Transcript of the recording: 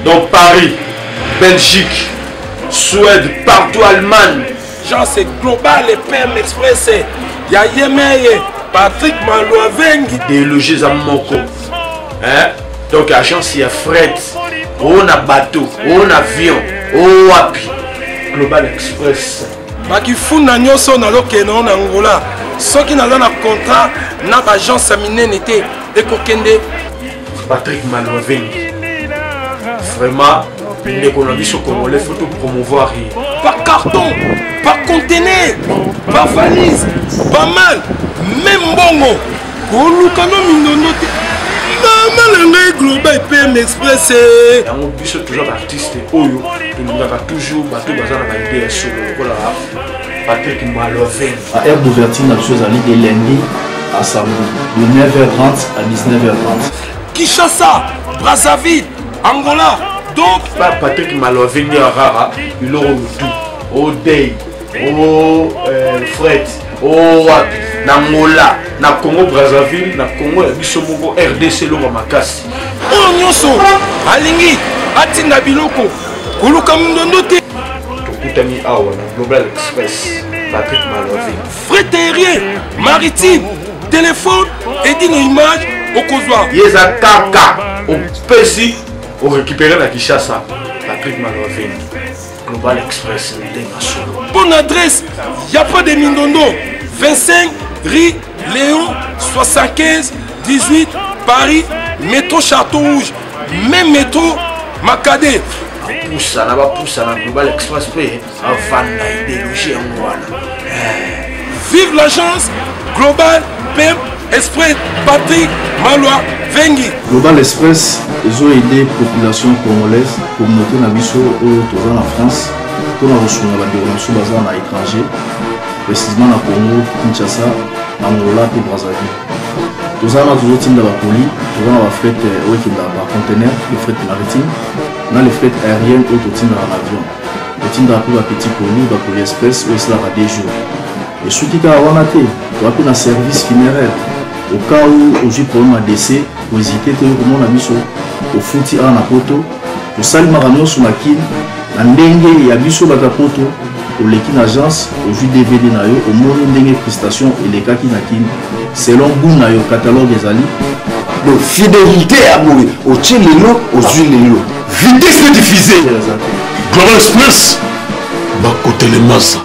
Donc Paris, Belgique, Suède, partout Allemagne. Jean c'est global et PM Express. Ya Yemeye, Patrick Malouavengi. Idéologie za moko. Hein? Donc agence ya fret, o na bateau, o na avion, o wapi. Global Express. Bakifunda nyonso nazokende na Angola. Soki naza na contrat na ba agence ya minene te ekokende. Patrick Malouavengi. Vraiment ndeko na biso congolais faut to promouvoir ye. Par carton, par conteneur, par valise, pas mal, même mbongo. Koluka no mindondo te. Mama na ngai Global PM Express. Eh. Yango biso toujours ba artiste oyo tolingaka toujours bato baza na ba idée ya solo lokola Patrick Malouavengi. Ba heure d'ouverture na biso ezali de lundi à samedi de 9h30 à 19h30. Kinshasa, Brazzaville, Angola, donc pa Patrick Malouavengi arara biloko lutu o day o euh, fret o wapi na Angola na Congo Brazzaville na Congo ya biso moko RDC eloko makasi oyo nyonso alingi atinda biloko koluka mindondo te. Tokutani awa na Global Express Patrick Malouavengi. Fret aérien, maritime, téléphone edino image okozwa. Ye eza kaka opesi orécupere na Kinshasa Patrick Malouavengi Global Express ndenge solo. Bonne adresse, y a pas de mindondo. 25 rue Léon 75 18 Paris, métro Château Rouge, même métro Makade. Bapusana bapusana Global Express mpe avanda idéologie yango wana. Vive l'agence Global PM Express Patrick Malwa Vengi. Global Express ezo aider population congolaise, communauté na biso oyo toza na France mpona kosunga bandeko na biso baza na étranger, précisément na Congo Kinshasa, na Angola mpe Brazzaville. Toza wana tozotinda bakoli, toza na bafret oyo ekendaka par conteneur, le fret maritime na le fret aérienne oyo totindaka na avion. Totindaka mpe bapetit colis, bacolis express oyo esalaka 2 jours. Esuki kaka wana te, toza mpe na service funéraire. Au cas où ozwi problème ya décès, kohésite te okomona biso, ofuti awa na poto, tosali makambo nyonso na Kin na ndenge ya biso bato ya poto. Oleki na agence, ozwi DVD na yo, omoni ndenge prestation elekaki na Kin selon goût na yo, catalogue ezali. Donc fidélité ya boye, otie lelo, ozwi lelo. Vitesse de diffuser. Global Express, bakotele masa.